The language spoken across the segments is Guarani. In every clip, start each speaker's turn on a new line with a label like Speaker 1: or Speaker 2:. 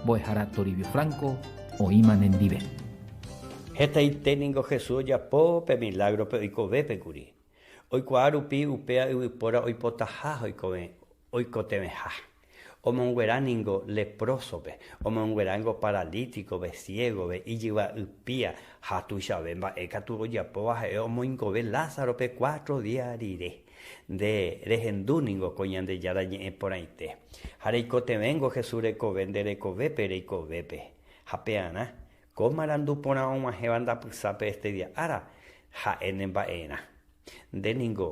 Speaker 1: Mbo'ehára Toribio Franco oĩma nendive.
Speaker 2: Hetaite ningo Jesús ojapo pe milágrope oikovépe kuri, oikuaa rupi upéa yvypóra oipotaha oikotevẽha. Omonguera ningo leprósope, omonguerángo paralítikope, siégope, ijyva ypía ha tuichave mba'e katu ojapóva ha'e omoingove Lázarope cuatro día rire. Nde rehendu ningo ko Ñandejára ñe'ẽ porãite. Ha reikotevẽngo Jesús rekove nde rekovépe reikovépe. Ha pearã, ko marandu porã og̃uahẽva ndapysápe este día ára, ha'e ne mba'erã. Nde ningo,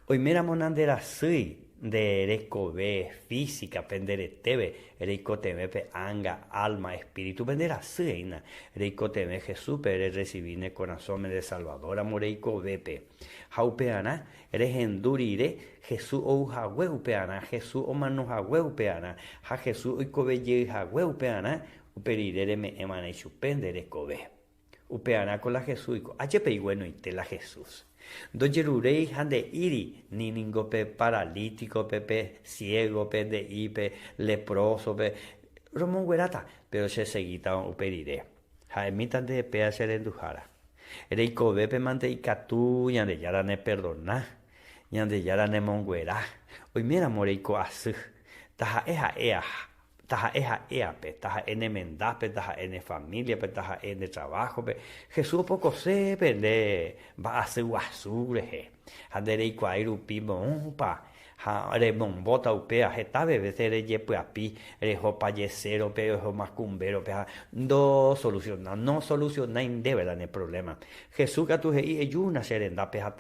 Speaker 2: oiméramo nanderasýi nde rekove física-pe nde retéve, reikotevẽ pe ánga, alma, espíritu-pe nde rasy eína, reikotevẽ Jesús-pe rerresivi ne korasõme nde Salvador ramo reikovépe. Ha upearã, rehendu rire Jesús ou hague upearã, Jesús omano hague upearã, ha Jesús oikove jey hague upearã, upe rire reme'ẽ va'erã ichupe nde rekove. Upearã ko la Jesús oiko. Ajépa iguenoite la Jesús. Ndojeruréi ha nde'íri ni ningo pe paralítikope, pe siégope, nde'i pe leprósope, Romongueráta, péro chesegíta upe rire. Ha'emíta nde péa che renduhára. Reikovépe mante ikatu Ñandejára neperdona, Ñandejára nemonguera, oiméramo reiko asy, taha'e ha'e Taha'e ha'éape, taha'e ne mendápe, taha'e ne famíliape, taha'e nde traváhope, Jesús opokose pe nde mba'asy guasu rehe. Ha nde reikuaái rupi moõpa ha remombóta upéva heta vése rejepy'api, reho pajesérope, reho makumbérope ha ndosolusiona, nosolusionái ndéve la ne provléma. Jesús katu he'i, Ejúna che rendápe ha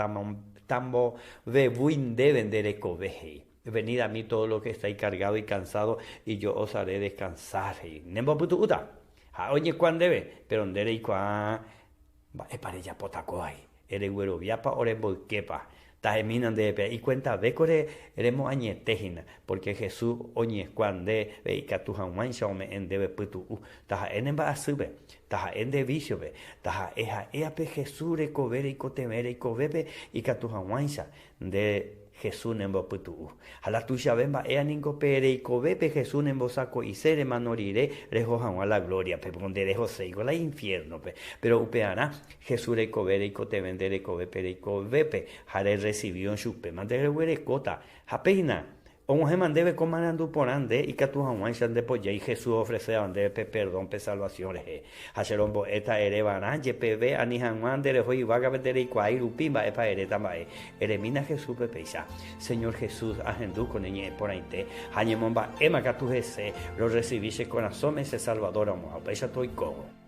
Speaker 2: tambovevúi ndéve nde rekove, he'i. Venid a mí todos los que estáis cargados y cansados, y yo os haré descansar, he'i. Nembopytu'úta. Ha'e oñekuaa ndéve, péro nde reikuaa mba'épa rejapóta kóva, he'i. Eregueroviápa oremboyképa. Tahemína ndéve péva. Ikuentavéko remoañete hína, pórke Jesús oñekuaa ndéve ikatu hag̃uáicha ome'ẽ ndéve pytu'u. Taha'e ne mba'asýpe, taha'e nde vísiope, taha'e ha'éape Jesús rekove reikotevẽ reikovépe ikatu hag̃uáicha Nde Jesús nembopytu'u. Ha la tuichave mba'éa ningo pe reikovépe Jesús nembosako'ise remano rire reho hag̃ua la glóriape, pórke nde rehoséiko la infiérnope. Péro upearã, Jesús rekove reikotevẽ nde rekovépe reikovépe ha rerresivírõ chupéma nde reguerekóta. Ha péina, Og̃uahẽma ndéve ko marandu porã nde ikatu hag̃uáicha nde pojái Jesús oofreséva ndéve pe perdón pe salvasión rehe. Ha che rombo'éta ere va'erã jepeve ani hag̃ua nde reho yvágape nde reikuaái rupi mba'épa eréta mba'e. Eremína Jesúspe péicha, Señor Jesús, ahendu ko ne ñe'ẽ porãite ha añemomba'éma katu hese, rorresivi che korasõme che Salvador ramo ha upéicha toikóvo.